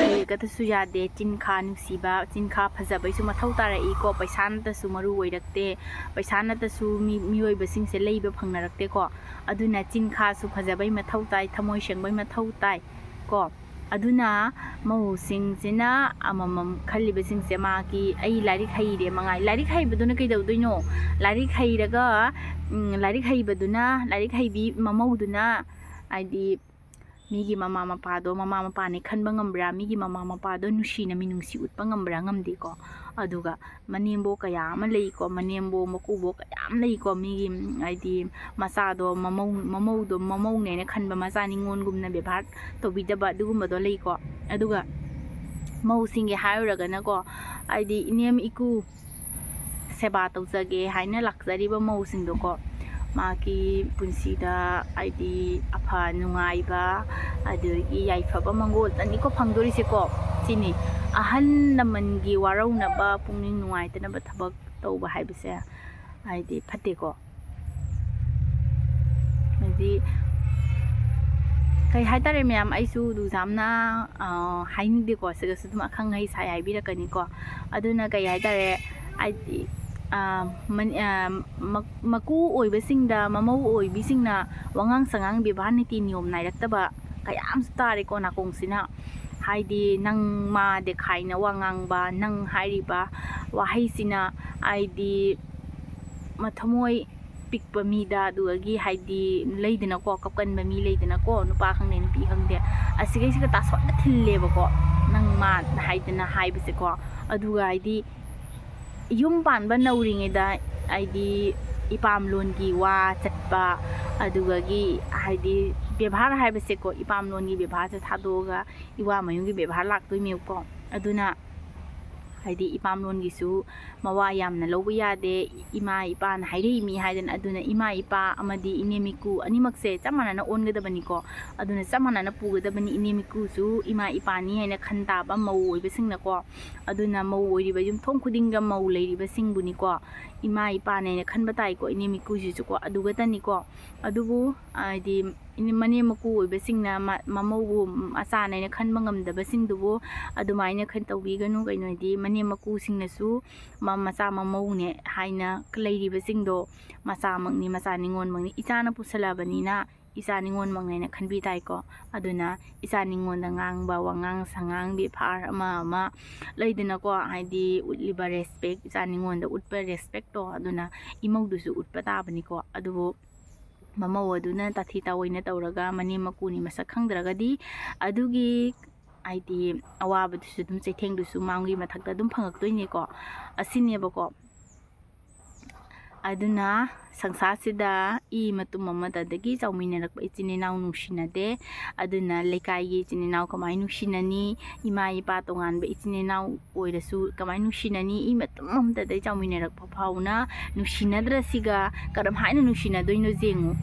ꯀꯠꯇꯁꯨ ꯌꯥꯗꯦ꯫ ꯆꯤꯟꯈꯥ ꯅꯨꯡꯁꯤꯕ, ꯆꯤꯟꯈꯥ ꯐꯖꯕꯩꯁꯨ ꯃꯊꯧ ꯇꯥꯔꯛꯏꯀꯣ꯫ ꯄꯩꯁꯥ ꯅꯠꯇꯁꯨ ꯃꯔꯨ ꯑꯣꯏꯔꯛꯇꯦ꯫ ꯄꯩꯁꯥ ꯅꯠꯇꯁꯨ ꯃꯤ, ꯃꯤꯑꯣꯏꯕꯁꯤꯡꯁꯦ ꯂꯩꯕ ꯐꯪꯅꯔꯛꯇꯦꯀꯣ꯫ ꯑꯗꯨꯅ ꯆꯤꯟꯈꯥꯁꯨ ꯐꯖꯕꯩ ꯃꯊꯧ ꯇꯥꯏ, ꯊꯃꯣꯏ ꯁꯦꯡꯕꯩ ꯃꯊꯧ ꯇꯥꯏ ꯀꯣ꯫ ꯑꯗꯨꯅ ꯃꯧꯁꯤꯡꯁꯤꯅ ꯑꯃꯃꯝ ꯈꯜꯂꯤꯕꯁꯤꯡꯁꯦ, ꯃꯥꯒꯤ "ꯑꯩ ꯂꯥꯏꯔꯤꯛ ꯍꯩꯔꯦ" ꯃꯉꯥꯏ꯫ ꯂꯥꯏꯔꯤꯛ ꯍꯩꯕꯗꯨꯅ ꯀꯩꯗꯧꯗꯣꯏꯅꯣ? ꯂꯥꯏꯔꯤꯛ ꯍꯩꯔꯒ, ꯎꯝ, ꯂꯥꯏꯔꯤꯛ ꯍꯩꯕꯗꯨꯅ, ꯂꯥꯏꯔꯤꯛ ꯍꯩꯕꯤ ꯃꯃꯧꯗꯨꯅ, ꯍꯥꯏꯗꯤ, ꯃꯤꯒꯤ ꯃꯃꯥ ꯃꯄꯥꯗꯣ ꯃꯃꯥ ꯃꯄꯥꯅꯦ ꯈꯟꯕ ꯉꯝꯕ꯭ꯔꯥ? ꯃꯤꯒꯤ ꯃꯃꯥ ꯃꯄꯥꯗꯣ ꯅꯨꯡꯁꯤꯅ ꯃꯤꯅꯨꯡꯁꯤ ꯎꯠꯄ ꯉꯝꯕ꯭ꯔꯥ? ꯉꯝꯗꯦꯀꯣ꯫ ꯑꯗꯨꯒ ꯃꯅꯦꯝꯕꯣꯛ ꯀꯌꯥ ꯑꯃ ꯂꯩꯀꯣ, ꯃꯅꯦꯝꯕꯣꯛ ꯃꯀꯨꯕꯣꯛ ꯀꯌꯥ ꯑꯃ ꯂꯩꯀꯣ, ꯃꯤꯒꯤ, ꯎꯝ, ꯍꯥꯏꯗꯤ ꯃꯆꯥꯗꯣ ꯃꯃꯧ, ꯃꯃꯧꯗꯣ ꯃꯃꯧꯅꯦꯅ ꯈꯟꯕ, ꯃꯆꯥ ꯅꯤꯉꯣꯜꯒꯨꯝꯅ ꯕꯦꯕꯥꯔ ꯇꯧꯕꯤꯗꯕ ꯑꯗꯨꯒꯨꯝꯕꯗꯣ ꯂꯩꯀꯣ꯫ ꯑꯗꯨꯒ ꯃꯧꯁꯤꯡꯒꯤ ꯍꯥꯏꯔꯨꯔꯒꯅꯀꯣ, ꯍꯥꯏꯗꯤ ꯏꯅꯦꯝ ꯏꯀꯨ ꯁꯦꯕꯥ ꯇꯧꯖꯒꯦ ꯍꯥꯏꯅ ꯂꯥꯛꯆꯔꯤꯕ ꯃꯧꯁꯤꯡꯗꯣꯀꯣ, ꯃꯥꯒꯤ ꯄꯨꯟꯁꯤꯗ ꯍꯥꯏꯗꯤ ꯑꯐ ꯅꯨꯡꯉꯥꯏꯕ, ꯑꯗꯒꯤ ꯌꯥꯏꯐꯕ ꯃꯪꯒꯣꯜꯇꯅꯤꯀꯣ ꯐꯪꯗꯣꯔꯤꯁꯦꯀꯣ꯫ ꯁꯤꯅꯤ, ꯑꯍꯜ ꯂꯃꯟꯒꯤ ꯋꯥꯔꯧꯅꯕ, ꯄꯨꯛꯅꯤꯡ ꯅꯨꯡꯉꯥꯏꯇꯅꯕ ꯊꯕꯛ ꯇꯧꯕ ꯍꯥꯏꯕꯁꯦ ꯍꯥꯏꯗꯤ ꯐꯠꯇꯦꯀꯣ꯫ ꯍꯥꯏꯗꯤ ꯀꯩ ꯍꯥꯏꯇꯥꯔꯦ ꯃꯌꯥꯝ, ꯑꯩꯁꯨ ꯑꯗꯨ ꯌꯥꯝꯅ, ꯑ, ꯍꯥꯏꯅꯤꯡꯗꯦꯀꯣ꯫ ꯁꯤꯗꯁꯨ ꯑꯗꯨꯝ ꯑꯈꯪ ꯑꯍꯩ ꯁꯥꯏ ꯍꯥꯏꯕꯤꯔꯛꯀꯅꯤꯀꯣ꯫ ꯑꯗꯨꯅ ꯀꯩ ꯍꯥꯏꯇꯥꯔꯦ, ꯍꯥꯏꯗꯤ, ꯑ, ꯃꯟ-, ꯑ, ꯃ-, ꯃꯀꯨ ꯑꯣꯏꯕꯁꯤꯡꯗ, ꯃꯃꯧ ꯑꯣꯏꯕꯤꯁꯤꯡꯅ ꯋꯥꯉꯥꯡ ꯁꯉꯥꯡ, ꯕꯦꯕꯥꯔ, ꯅꯤꯇꯤ ꯅꯤꯌꯣꯝ ꯅꯥꯏꯔꯛꯇꯕ ꯀꯌꯥ ꯑꯃꯁꯨ ꯇꯥꯔꯦꯀꯣ ꯅꯥꯀꯣꯡꯁꯤꯅ꯫ ꯍꯥꯏꯗꯤ ꯅꯪ ꯃꯥ ꯗꯦꯈꯥꯏꯅ ꯋꯥ ꯉꯥꯡꯕ, ꯅꯪ ꯍꯥꯏꯔꯤꯕ ꯋꯥꯍꯩꯁꯤꯅ ꯍꯥꯏꯗꯤ ꯃꯊꯃꯣꯏ ꯄꯤꯛꯄ ꯃꯤꯗ, ꯑꯗꯨꯗꯒꯤ ꯍꯥꯏꯗꯤ ꯂꯩꯗꯅꯀꯣ, ꯀꯞꯀꯟꯕ ꯃꯤ ꯂꯩꯗꯅꯀꯣ, ꯅꯨꯄꯥ ꯈꯪꯗꯦ ꯅꯨꯄꯤ ꯈꯪꯗꯦ, ꯑꯁꯤꯈꯩꯁꯤꯒ ꯇꯥꯁꯣꯟꯅ ꯊꯤꯜꯂꯦꯕꯀꯣ, ꯅꯪ ꯃꯥ ꯍꯥꯏꯗꯅ ꯍꯥꯏꯕꯁꯦꯀꯣ꯫ ꯑꯗꯨꯒ ꯍꯥꯏꯗꯤ ꯌꯨꯝ ꯄꯥꯟꯕ ꯅꯧꯔꯤꯉꯩꯗ ꯍꯥꯏꯗꯤ ꯏꯄꯥꯝꯂꯣꯟꯒꯤ ꯋꯥ ꯆꯠꯄ, ꯑꯗꯨꯗꯒꯤ ꯍꯥꯏꯗꯤ ꯕꯦꯕꯥꯔ ꯍꯥꯏꯕꯁꯦꯀꯣ, ꯏꯄꯥꯝꯂꯣꯟꯒꯤ ꯕꯦꯕꯥꯔꯁꯦ ꯊꯥꯗꯣꯛꯑꯒ ꯏꯋꯥ ꯃꯌꯨꯝꯒꯤ ꯕꯦꯕꯥꯔ ꯂꯥꯛꯇꯣꯏꯅꯦꯕꯀꯣ꯫ ꯑꯗꯨꯅ ꯍꯥꯏꯗꯤ ꯏꯄꯥꯝꯂꯣꯟꯒꯤꯁꯨ ꯃꯋꯥ ꯌꯥꯝꯅ ꯂꯧꯕ ꯌꯥꯗꯦ, ꯏꯃꯥ ꯏꯄꯥꯅ ꯍꯥꯏꯔꯛꯏꯃꯤ ꯍꯥꯏꯗꯅ꯫ ꯑꯗꯨꯅ ꯏꯃꯥ ꯏꯄꯥ ꯑꯃꯗꯤ ꯏꯅꯦꯝ ꯏꯀꯨ ꯑꯅꯤꯃꯛꯁꯦ ꯆꯞ ꯃꯥꯟꯅꯅ ꯑꯣꯟꯒꯗꯕꯅꯤꯀꯣ꯫ ꯑꯗꯨꯅ ꯆꯞ ꯃꯥꯟꯅꯅ ꯄꯨꯒꯗꯕꯅꯤ꯫ ꯏꯅꯦꯝ ꯏꯀꯨꯁꯨ ꯏꯃꯥ ꯏꯄꯥꯅꯤ ꯍꯥꯏꯅ ꯈꯟ ꯇꯥꯕ ꯃꯧ ꯑꯣꯏꯕꯁꯤꯡꯅꯀꯣ꯫ ꯑꯗꯨꯅ ꯃꯧ ꯑꯣꯏꯔꯤꯕ ꯌꯨꯝꯊꯣꯡ ꯈꯨꯗꯤꯡꯗ ꯃꯧ ꯂꯩꯔꯤꯕꯁꯤꯡꯕꯨꯅꯤꯀꯣ, ꯏꯃꯥ ꯏꯄꯥꯅꯦꯅ ꯈꯟꯕ ꯇꯥꯏꯀꯣ, ꯏꯅꯦꯝ ꯏꯀꯨꯁꯤꯁꯨꯀꯣ꯫ ꯑꯗꯨꯒꯇꯅꯤꯀꯣ꯫ ꯑꯗꯨꯕꯨ ꯍꯥꯏꯗꯤ ꯏꯅꯦ-, ꯃꯅꯦꯝ ꯃꯀꯨ ꯑꯣꯏꯕꯁꯤꯡꯅ ꯃ-, ꯃꯃꯧꯕꯨ ꯃꯆꯥꯅꯦꯅ ꯈꯟꯕ ꯉꯝꯗꯕꯁꯤꯡꯗꯨꯕꯨ ꯑꯗꯨꯃꯥꯏꯅ ꯈꯟ ꯇꯧꯕꯤꯒꯅꯨ꯫ ꯀꯩꯅꯣ ꯍꯥꯏꯗꯤ ꯃꯅꯦꯝ ꯃꯀꯨꯁꯤꯡꯅꯁꯨ ꯃ-, ꯃꯆꯥ ꯃꯃꯧꯅꯦ ꯍꯥꯏꯅ ꯂꯩꯔꯤꯕꯁꯤꯡꯗꯣ, ꯃꯆꯥꯃꯛꯅꯤ, ꯃꯆꯥ ꯅꯤꯉꯣꯜꯃꯛꯅꯤ, ꯏꯆꯥꯅ ꯄꯨꯁꯜꯂꯛꯑꯕꯅꯤꯅ ꯏꯆꯥ ꯅꯤꯉꯣꯜꯃꯛꯅꯦꯅ ꯈꯟꯕꯤ ꯇꯥꯏꯀꯣ꯫ ꯑꯗꯨꯅ ꯏꯆꯥ ꯅꯤꯉꯣꯜꯗ ꯉꯥꯡꯕ ꯋꯥꯉꯥꯡ ꯁꯉꯥꯡ, ꯕꯦꯕꯥꯔ ꯑꯃ ꯑꯃ ꯂꯩꯗꯅꯀꯣ, ꯍꯥꯏꯗꯤ ꯎꯠꯂꯤꯕ respect, ꯏꯆꯥ ꯅꯤꯉꯣꯜꯗ ꯎꯠꯄ respectꯇꯣ, ꯑꯗꯨꯅ ꯏꯃꯧꯗꯨꯁꯨ ꯎꯠꯄ ꯇꯥꯕꯅꯤꯀꯣ꯫ ꯑꯗꯨꯕꯨ ꯃꯃꯧ ꯑꯗꯨꯅ ꯇꯥꯊꯤ ꯇꯥꯑꯣꯏꯅ ꯇꯧꯔꯒ ꯃꯅꯦꯝ ꯃꯀꯨꯅꯤ ꯃꯁꯛ ꯈꯪꯗ꯭ꯔꯒꯗꯤ ꯑꯗꯨꯒꯤ ꯍꯥꯏꯗꯤ ꯑꯋꯥꯕꯗꯨꯁꯨ ꯑꯗꯨꯝ, ꯆꯩꯊꯦꯡꯗꯨꯁꯨ ꯃꯥꯒꯤ ꯃꯊꯛꯇ ꯑꯗꯨꯝ ꯐꯪꯉꯛꯇꯣꯏꯅꯦꯀꯣ꯫ ꯑꯁꯤꯅꯦꯕꯀꯣ꯫ ꯑꯗꯨꯅ ꯁꯪꯁꯥꯔꯁꯤꯗ ꯏ ꯃꯇꯨꯝ ꯑꯃꯠꯇꯗꯒꯤ ꯆꯥꯎꯃꯤꯟꯅꯔꯛꯄ ꯏꯆꯤꯟ ꯏꯅꯥꯎ ꯅꯨꯡꯁꯤꯅꯗꯦ꯫ ꯑꯗꯨꯅ ꯂꯩꯀꯥꯏꯒꯤ ꯏꯆꯤꯟ ꯏꯅꯥꯎ ꯀꯃꯥꯏꯅ ꯅꯨꯡꯁꯤꯅꯅꯤ? ꯏꯃꯥ ꯏꯄꯥ ꯇꯣꯉꯥꯟꯕ ꯏꯆꯤꯟ ꯏꯅꯥꯎ ꯑꯣꯏꯔꯁꯨ ꯀꯃꯥꯏꯅ ꯅꯨꯡꯁꯤꯅꯅꯤ? ꯏ ꯃꯇꯨꯝ ꯑꯃꯠꯇꯗꯒꯤ ꯆꯥꯎꯃꯤꯟꯅꯔꯛꯄ ꯐꯥꯎꯅ ꯅꯨꯡꯁꯤꯅꯗ꯭ꯔꯁꯤꯒ ꯀꯔꯝ ꯍꯥꯏꯅ ꯅꯨꯡꯁꯤꯅꯗꯣꯏꯅꯣ ꯌꯦꯡꯉꯨ꯫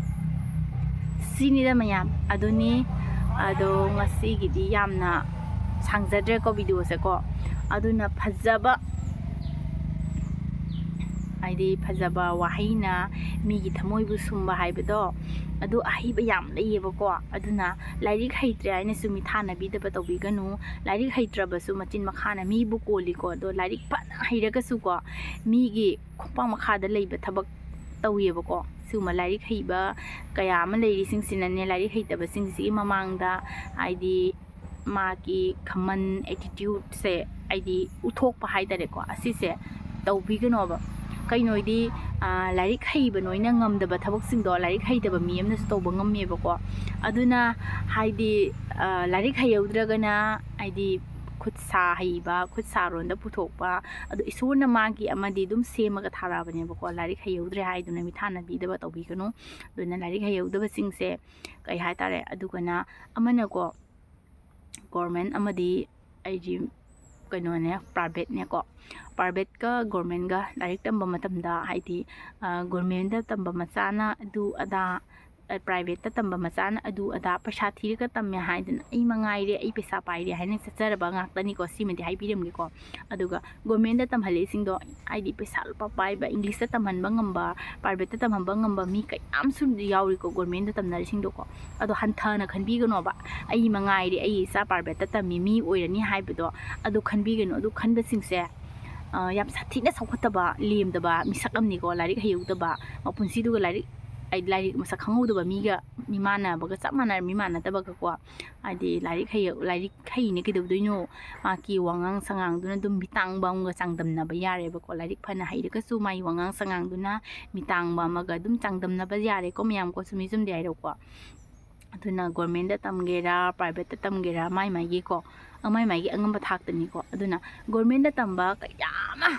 ꯁꯤꯅꯤꯗ ꯃꯌꯥꯝ꯫ ꯑꯗꯨꯅꯤ꯫ ꯑꯗꯣ ꯉꯁꯤꯒꯤꯗꯤ ꯌꯥꯝꯅ ꯁꯥꯡꯖꯗ꯭ꯔꯦꯀꯣ videoꯁꯦꯀꯣ꯫ ꯑꯗꯨꯅ ꯐꯖꯕ, ꯍꯥꯏꯗꯤ ꯐꯖꯕ ꯋꯥꯍꯩꯅ ꯃꯤꯒꯤ ꯊꯃꯣꯏꯕꯨ ꯁꯨꯝꯕ ꯍꯥꯏꯕꯗꯣ, ꯑꯗꯨ ꯑꯍꯩꯕ ꯌꯥꯝ ꯂꯩꯌꯦꯕꯀꯣ꯫ ꯑꯗꯨꯅ ꯂꯥꯏꯔꯤꯛ ꯍꯩꯇ꯭ꯔꯦ ꯍꯥꯏꯅꯁꯨ ꯃꯤꯊꯥꯅꯕꯤꯗꯕ ꯇꯧꯕꯤꯒꯅꯨ꯫ ꯂꯥꯏꯔꯤꯛ ꯍꯩꯇ꯭ꯔꯕꯁꯨ ꯃꯆꯤꯟ ꯃꯈꯥꯅ ꯃꯤꯕꯨ ꯀꯣꯜꯂꯤꯀꯣ꯫ ꯑꯗꯣ ꯂꯥꯏꯔꯤꯛ ꯐꯅ ꯍꯩꯔꯒꯁꯨꯀꯣ, ꯃꯤꯒꯤ ꯈꯣꯡꯄꯥꯛ ꯃꯈꯥꯗ ꯂꯩꯕ ꯊꯕꯛ ꯇꯧꯋꯦꯕꯀꯣ꯫ ꯁꯤꯒꯨꯝꯕ ꯂꯥꯏꯔꯤꯛ ꯍꯩꯕ ꯀꯌꯥ ꯑꯃ ꯂꯩꯔꯤꯁꯤꯡꯁꯤꯅꯅꯦ, ꯂꯥꯏꯔꯤꯛ ꯍꯩꯇꯕꯁꯤꯡꯁꯤꯒꯤ ꯃꯃꯥꯡꯗ, ꯍꯥꯏꯗꯤ, ꯃꯥꯒꯤ ꯈꯝꯕꯟ attitudeꯁꯦ, ꯍꯥꯏꯗꯤ, ꯎꯠꯊꯣꯛꯄ ꯍꯥꯏꯇꯥꯔꯦꯀꯣ, ꯑꯁꯤꯁꯦ ꯇꯧꯕꯤꯒꯅꯣꯕ꯫ ꯀꯩꯅꯣ ꯍꯥꯏꯗꯤ, ꯑꯥ, ꯂꯥꯏꯔꯤꯛ ꯍꯩꯕ ꯅꯣꯏꯅ ꯉꯝꯗꯕ ꯊꯕꯛꯁꯤꯡꯗꯣ ꯂꯥꯏꯔꯤꯛ ꯍꯩꯇꯕ ꯃꯤ ꯑꯃꯅꯁꯨ ꯇꯧꯕ ꯉꯝꯃꯦꯕꯀꯣ꯫ ꯑꯗꯨꯅ, ꯍꯥꯏꯗꯤ, ꯑꯥ, ꯂꯥꯏꯔꯤꯛ ꯍꯩꯍꯧꯗ꯭ꯔꯒꯅ, ꯍꯥꯏꯗꯤ, ꯈꯨꯠ ꯁꯥ ꯍꯩꯕ, ꯈꯨꯠ ꯁꯥꯔꯣꯟꯗ ꯄꯨꯊꯣꯛꯄ, ꯑꯗꯣ ꯏꯁꯣꯔꯅ ꯃꯥꯒꯤ ꯑꯃꯗꯤ ꯑꯗꯨꯝ ꯁꯦꯝꯃꯒ ꯊꯥꯔꯛꯑꯕꯅꯦꯕꯀꯣ꯫ ꯂꯥꯏꯔꯤꯛ ꯍꯩꯍꯧꯗ꯭ꯔꯦ ꯍꯥꯏꯗꯨꯅ ꯃꯤꯊꯥꯅ ꯄꯤꯗꯕ ꯇꯧꯕꯤꯒꯅꯨ꯫ ꯑꯗꯨꯅ ꯂꯥꯏꯔꯤꯛ ꯍꯩꯍꯧꯗꯕꯁꯤꯡꯁꯦ ꯀꯩ ꯍꯥꯏꯇꯥꯔꯦ, ꯑꯗꯨꯒꯅ ꯑꯃꯅꯀꯣ, government ꯑꯃꯗꯤ ꯑꯩꯒꯤ ꯀꯩꯅꯣꯅꯦ, privateꯅꯦꯀꯣ꯫ Privateꯀ governmentꯒ ꯂꯥꯏꯔꯤꯛ ꯇꯝꯕ ꯃꯇꯝꯗ, ꯍꯥꯏꯗꯤ, ꯑ, governmentꯇ ꯇꯝꯕ ꯃꯆꯥꯅ ꯑꯗꯨ ꯑꯗꯥ, ꯑ, privateꯇ ꯇꯝꯕ ꯃꯆꯥꯅ ꯑꯗꯨ ꯑꯗꯥ, ꯄꯩꯁꯥ ꯊꯤꯔꯒ ꯇꯝꯃꯦ ꯍꯥꯏꯗꯅ ꯑꯩ ꯃꯉꯥꯏꯔꯦ, ꯑꯩ ꯄꯩꯁꯥ ꯄꯥꯏꯔꯦ ꯍꯥꯏꯅ ꯆꯠꯆꯔꯕ ꯉꯥꯛꯇꯅꯤꯀꯣ꯫ ꯁꯤꯃꯗꯤ ꯍꯥꯏꯕꯤꯔꯝꯒꯦꯀꯣ꯫ ꯑꯗꯨꯒ governmentꯇ ꯇꯝꯍꯜꯂꯤꯁꯤꯡꯗꯣ, ꯍꯥꯏꯗꯤ ꯄꯩꯁꯥ ꯂꯨꯄꯥ ꯄꯥꯏꯕ, Englishꯇ ꯇꯝꯍꯟꯕ ꯉꯝꯕ, privateꯇ ꯇꯝꯍꯟꯕ ꯉꯝꯕ ꯃꯤ ꯀꯌꯥꯝꯁꯨ ꯌꯥꯎꯔꯤꯀꯣ governmentꯇ ꯇꯝꯅꯔꯤꯁꯤꯡꯗꯣꯀꯣ꯫ ꯑꯗꯣ ꯍꯟꯊꯅ ꯈꯟꯕꯤꯒꯅꯣꯕ꯫ ꯑꯩ ꯃꯉꯥꯏꯔꯦ, ꯑꯩ ꯏꯆꯥ privateꯇ ꯇꯝꯃꯤ ꯃꯤ ꯑꯣꯏꯔꯅꯤ ꯍꯥꯏꯕꯗꯣ, ꯑꯗꯨ ꯈꯟꯕꯤꯒꯅꯨ꯫ ꯑꯗꯨ ꯈꯟꯕꯁꯤꯡꯁꯦ, ꯑ, ꯌꯥꯝ ꯁꯥꯊꯤꯅ ꯆꯥꯎꯈꯠꯇꯕ, ꯂꯦꯝꯗꯕ ꯃꯤꯁꯛ ꯑꯃꯅꯤꯀꯣ꯫ ꯂꯥꯏꯔꯤꯛ ꯍꯩꯍꯧꯗꯕ, ꯃꯄꯨꯟꯁꯤꯗꯨꯒ ꯂꯥꯏꯔꯤꯛ, ꯑꯩ, ꯂꯥꯏꯔꯤꯛ ꯃꯁꯛ ꯈꯪꯍꯧꯗꯕ ꯃꯤꯒ ꯃꯤꯃꯥꯟꯅꯕꯒ ꯆꯞ ꯃꯥꯟꯅꯔ, ꯃꯤꯃꯥꯟꯅꯗꯕꯒꯀꯣ꯫ ꯍꯥꯏꯗꯤ ꯂꯥꯏꯔꯤꯛ ꯍꯩ-, ꯂꯥꯏꯔꯤꯛ ꯍꯩꯅ ꯀꯩꯗꯧꯗꯣꯏꯅꯣ? ꯃꯥꯒꯤ ꯋꯥꯉꯥꯡ ꯁꯉꯥꯡꯗꯨꯅ ꯑꯗꯨꯝ ꯃꯤꯇꯥꯡꯕ ꯑꯃꯒ ꯆꯥꯡꯗꯝꯅꯕ ꯌꯥꯔꯦꯕꯀꯣ꯫ ꯂꯥꯏꯔꯤꯛ ꯐꯅ ꯍꯩꯔꯒꯁꯨ ꯃꯥꯒꯤ ꯋꯥꯉꯥꯡ ꯁꯉꯥꯡꯗꯨꯅ ꯃꯤꯇꯥꯡꯕ ꯑꯃꯒ ꯑꯗꯨꯝ ꯆꯥꯡꯗꯝꯅꯕ ꯌꯥꯔꯦꯀꯣ, ꯃꯌꯥꯝꯀꯣ, ꯆꯨꯝꯃꯤ ꯆꯨꯝꯗꯦ ꯍꯥꯏꯔꯣꯀꯣ꯫ ꯑꯗꯨꯅ governmentꯇ ꯇꯝꯒꯦꯔꯥ, privateꯇ ꯇꯝꯒꯦꯔꯥ, ꯃꯥꯏ ꯃꯥꯏꯒꯤꯀꯣ, ꯃꯥꯏ ꯃꯥꯏꯒꯤ ꯑꯉꯝꯕ ꯊꯥꯛꯇꯅꯤꯀꯣ꯫ ꯑꯗꯨꯅ governmentꯇ ꯇꯝꯕ ꯀꯌꯥ ꯑꯃ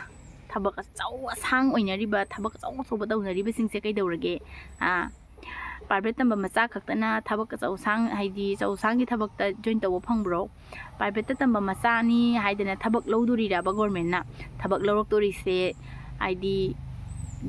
ꯊꯕꯛ ꯑꯆꯧ ꯑꯁꯥꯡ ꯑꯣꯏꯅꯔꯤꯕ, ꯊꯕꯛ ꯑꯆꯧ ꯑꯆꯧꯕ ꯇꯧꯅꯔꯤꯕꯁꯤꯡꯁꯦ ꯀꯩꯗꯧꯔꯒꯦ? ꯄ꯭ꯔꯥꯏꯚꯦꯠ ꯇꯝꯕ ꯃꯆꯥ ꯈꯛꯇꯅ ꯊꯕꯛ ꯑꯆꯧ ꯑꯁꯥꯡ, ꯍꯥꯏꯗꯤ ꯑꯆꯧ ꯑꯁꯥꯡꯒꯤ ꯊꯕꯛꯇ ꯖꯣꯏꯟ ꯇꯧꯕ ꯐꯪꯕ꯭ꯔꯣ? ꯄ꯭ꯔꯥꯏꯚꯦꯠꯇ ꯇꯝꯕ ꯃꯆꯥꯅꯤ ꯍꯥꯏꯗꯅ ꯊꯕꯛ ꯂꯧꯗꯣꯔꯤꯔꯕ ꯒꯣꯔꯃꯦꯟꯅ? ꯊꯕꯛ ꯂꯧꯔꯛꯇꯣꯔꯤꯁꯦ ꯍꯥꯏꯗꯤ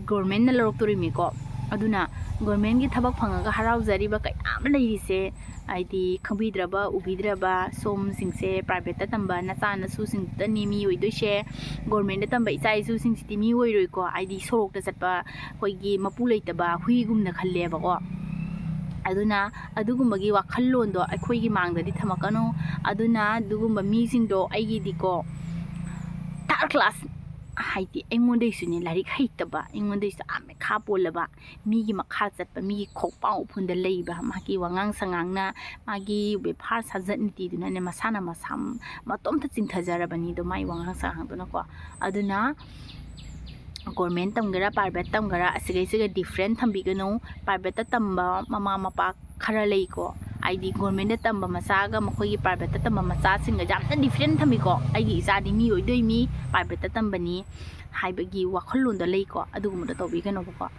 ꯒꯣꯔꯃꯦꯟꯅ ꯂꯧꯔꯛꯇꯣꯔꯤꯃꯤꯀꯣ꯫ ꯑꯗꯨꯅ ꯒꯣꯔꯃꯦꯟꯒꯤ ꯊꯕꯛ ꯐꯪꯉꯒ ꯍꯔꯥꯎꯖꯔꯤꯕ ꯀꯌꯥ ꯑꯃ ꯂꯩꯔꯤꯁꯦ ꯍꯥꯏꯗꯤ ꯈꯪꯕꯤꯗ꯭ꯔꯕ, ꯎꯕꯤꯗ꯭ꯔꯕ ꯁꯣꯝꯁꯤꯡꯁꯦ, ꯄ꯭ꯔꯥꯏꯚꯦꯠꯇ ꯇꯝꯕ ꯅꯆꯥ ꯅꯁꯨꯁꯤꯡꯗꯨꯗꯅꯤ ꯃꯤ ꯑꯣꯏꯗꯣꯏꯁꯦ꯫ ꯒꯣꯔꯃꯦꯟꯗ ꯇꯝꯕ ꯏꯆꯥ ꯏꯁꯨꯁꯤꯡꯁꯤꯗꯤ ꯃꯤ ꯑꯣꯏꯔꯣꯏꯀꯣ, ꯍꯥꯏꯗꯤ ꯁꯣꯔꯣꯛꯇ ꯆꯠꯄ ꯑꯩꯈꯣꯏꯒꯤ ꯃꯄꯨ ꯂꯩꯇꯕ ꯍꯨꯏꯒꯨꯝꯅ ꯈꯜꯂꯦꯕꯀꯣ꯫ ꯑꯗꯨꯅ ꯑꯗꯨꯒꯨꯝꯕꯒꯤ ꯋꯥꯈꯜꯂꯣꯟꯗꯣ ꯑꯩꯈꯣꯏꯒꯤ ꯃꯥꯡꯗꯗꯤ ꯊꯝꯃꯛꯀꯅꯨ꯫ ꯑꯗꯨꯅ ꯑꯗꯨꯒꯨꯝꯕ ꯃꯤꯁꯤꯡꯗꯣ ꯑꯩꯒꯤꯗꯤꯀꯣ ꯊꯥꯔꯠ ꯀ꯭ꯂꯥꯁ, ꯍꯥꯏꯗꯤ ꯑꯩꯉꯣꯟꯗꯩꯁꯨꯅꯦ ꯂꯥꯏꯔꯤꯛ ꯍꯩꯇꯕ, ꯑꯩꯉꯣꯟꯗꯩꯁꯨ ꯑꯥ ꯃꯈꯥ ꯄꯣꯜꯂꯕ, ꯃꯤꯒꯤ ꯃꯈꯥ ꯆꯠꯄ, ꯃꯤꯒꯤ ꯈꯣꯡꯄꯥꯡ ꯎꯐꯨꯟꯗ ꯂꯩꯕ, ꯃꯥꯒꯤ ꯋꯥꯉꯥꯡ ꯁꯉꯥꯡꯅ, ꯃꯥꯒꯤ ꯕꯦꯕꯥꯔ ꯁꯥꯖꯠ ꯅꯤꯇꯤꯗꯨꯅꯅꯦ ꯃꯁꯥꯅ ꯃꯁꯥ ꯃꯇꯣꯝꯇ ꯆꯤꯡꯊꯖꯔꯕꯅꯤꯗꯣ ꯃꯥꯒꯤ ꯋꯥꯉꯥꯡ ꯁꯉꯥꯡꯗꯨꯅꯀꯣ꯫ ꯑꯗꯨꯅ ꯒꯣꯔꯃꯦꯟ ꯇꯝꯒꯦꯔꯥ ꯄ꯭ꯔꯥꯏꯚꯦꯠ ꯇꯝꯒꯦꯔꯥ ꯑꯁꯤꯈꯩꯁꯤꯒ ꯗꯤꯐ꯭ꯔꯦꯟ ꯊꯝꯕꯤꯒꯅꯨ꯫ ꯄ꯭ꯔꯥꯏꯚꯦꯠꯇ ꯇꯝꯕ ꯃꯃꯥ ꯃꯄꯥ ꯈꯔ ꯂꯩꯀꯣ, ꯍꯥꯏꯗꯤ ꯒꯣꯔꯃꯦꯟꯗ ꯇꯝꯕ ꯃꯆꯥꯒ ꯃꯈꯣꯏꯒꯤ ꯄ꯭ꯔꯥꯏꯚꯦꯠꯇ ꯇꯝꯕ ꯃꯆꯥꯁꯤꯡꯒ ꯌꯥꯝꯅ ꯗꯤꯐ꯭ꯔꯦꯟ ꯊꯝꯃꯤꯀꯣ꯫ ꯑꯩꯒꯤ ꯏꯆꯥꯗꯤ ꯃꯤ ꯑꯣꯏꯗꯣꯏꯅꯤ, ꯄ꯭ꯔꯥꯏꯚꯦꯠꯇ ꯇꯝꯕꯅꯤ ꯍꯥꯏꯕꯒꯤ ꯋꯥꯈꯜꯂꯣꯟꯗꯣ ꯂꯩꯀꯣ, ꯑꯗꯨꯒꯨꯝꯕꯗꯣ ꯇꯧꯕꯤꯒꯅꯣꯕꯀꯣ꯫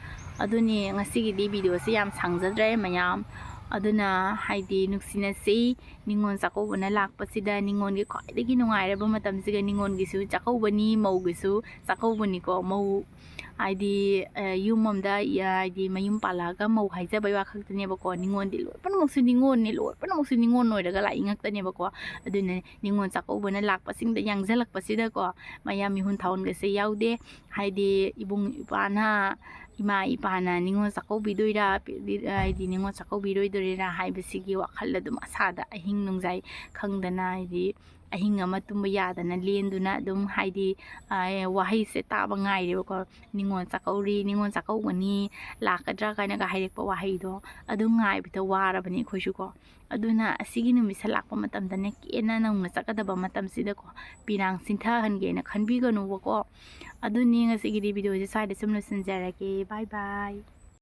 ꯑꯗꯨꯅꯦ ꯉꯁꯤꯒꯤꯗꯤ ꯚꯤꯗꯤꯑꯣꯁꯦ ꯌꯥꯝ ꯁꯥꯡꯖꯗ꯭ꯔꯦ ꯃꯌꯥꯝ꯫ ꯑꯗꯨꯅ ꯍꯥꯏꯗꯤ ꯅꯨꯡꯁꯤꯅꯁꯤ, ꯅꯤꯉꯣꯜ ꯆꯥꯛꯀꯧꯕꯅ ꯂꯥꯛꯄꯁꯤꯗ ꯅꯤꯉꯣꯜꯒꯤ ꯈ꯭ꯋꯥꯏꯗꯒꯤ ꯅꯨꯡꯉꯥꯏꯔꯕ ꯃꯇꯝꯁꯤꯒ ꯅꯤꯉꯣꯜꯒꯤꯁꯨ ꯆꯥꯛꯀꯧꯕꯅꯤ, ꯃꯧꯒꯤꯁꯨ ꯆꯥꯛꯀꯧꯕꯅꯤꯀꯣ꯫ ꯃꯧ ꯍꯥꯏꯗꯤ, ꯑ, ꯌꯨꯝ ꯑꯃꯗ, ꯌ-, ꯍꯥꯏꯗꯤ ꯃꯌꯨꯝ ꯄꯥꯜꯂꯛꯑꯒ ꯃꯧ ꯍꯥꯏꯖꯕꯩ ꯋꯥ ꯈꯛꯇꯅꯦꯕꯀꯣ꯫ ꯅꯤꯉꯣꯜꯗꯤ ꯂꯣꯏ ꯄꯨꯝꯅꯃꯛꯁꯨ ꯅꯤꯉꯣꯜꯅꯤ, ꯂꯣꯏ ꯄꯨꯝꯅꯃꯛꯁꯨ ꯅꯤꯉꯣꯜ ꯑꯣꯏꯔꯒ ꯂꯥꯛꯏ ꯉꯥꯛꯇꯅꯦꯕꯀꯣ꯫ ꯑꯗꯨꯅ ꯅꯤꯉꯣꯜ ꯆꯥꯛꯀꯧꯕꯅ ꯂꯥꯛꯄꯁꯤꯡꯗ ꯌꯥꯡꯖꯜꯂꯛꯄꯁꯤꯗꯀꯣ, ꯃꯌꯥꯝ ꯃꯤꯍꯨꯟ ꯊꯥꯍꯨꯟꯒꯁꯦ ꯌꯥꯎꯗꯦ꯫ ꯍꯥꯏꯗꯤ ꯏꯕꯨꯡ ꯏꯄ꯭ꯋꯥꯅ, ꯏꯃꯥ ꯏꯄꯥꯅ ꯅꯤꯉꯣꯜ ꯆꯥꯛꯀꯧꯕꯤꯗꯣꯏꯔꯥ, ꯄꯤ-, ꯍꯥꯏꯗꯤ ꯅꯤꯉꯣꯜ ꯆꯥꯛꯀꯧꯕꯤꯔꯣꯏꯗꯣꯔꯤꯔꯥ ꯍꯥꯏꯕꯁꯤꯒꯤ ꯋꯥꯈꯜ ꯑꯗꯨꯝ ꯑꯁꯥꯗ ꯑꯍꯤꯡ ꯅꯣꯡꯖꯥꯏ ꯈꯪꯗꯅ, ꯍꯥꯏꯗꯤ ꯑꯍꯤꯡ ꯑꯃ ꯇꯨꯝꯕ ꯌꯥꯗꯅ ꯂꯦꯟꯗꯨꯅ ꯑꯗꯨꯝ, ꯍꯥꯏꯗꯤ, ꯑ, ꯋꯥꯍꯩꯁꯦ ꯇꯥꯕ ꯉꯥꯏꯔꯦꯕꯀꯣ꯫ ꯅꯤꯉꯣꯜ ꯆꯥꯛꯀꯧꯔꯤ, ꯅꯤꯉꯣꯜ ꯆꯥꯛꯀꯧꯒꯅꯤ, ꯂꯥꯛꯀꯗ꯭ꯔꯥ ꯀꯥꯏꯅꯒ ꯍꯥꯏꯔꯛꯄ ꯋꯥꯍꯩꯗꯣ ꯑꯗꯨ ꯉꯥꯏꯕꯗ ꯋꯥꯔꯕꯅꯤ ꯑꯩꯈꯣꯏꯁꯨꯀꯣ꯫ ꯑꯗꯨꯅ ꯑꯁꯤꯒꯤ ꯅꯨꯃꯤꯠꯁꯦ ꯂꯥꯛꯄ ꯃꯇꯝꯗꯅꯦ ꯀꯦꯅ ꯅꯧꯅ ꯆꯠꯀꯗꯕ ꯃꯇꯝꯁꯤꯗꯀꯣ ꯄꯤꯔꯥꯡ ꯁꯤꯟꯊꯍꯟꯒꯦꯅ ꯈꯟꯕꯤꯒꯅꯨꯕꯀꯣ꯫ ꯑꯗꯨꯅꯤ ꯉꯁꯤꯒꯤꯗꯤ ꯚꯤꯗꯤꯑꯣꯁꯦ ꯁ꯭ꯋꯥꯏꯗ ꯁꯨꯝ ꯂꯣꯏꯁꯤꯟꯖꯔꯒꯦ꯫ ꯕꯥꯏ ꯕꯥꯏ꯫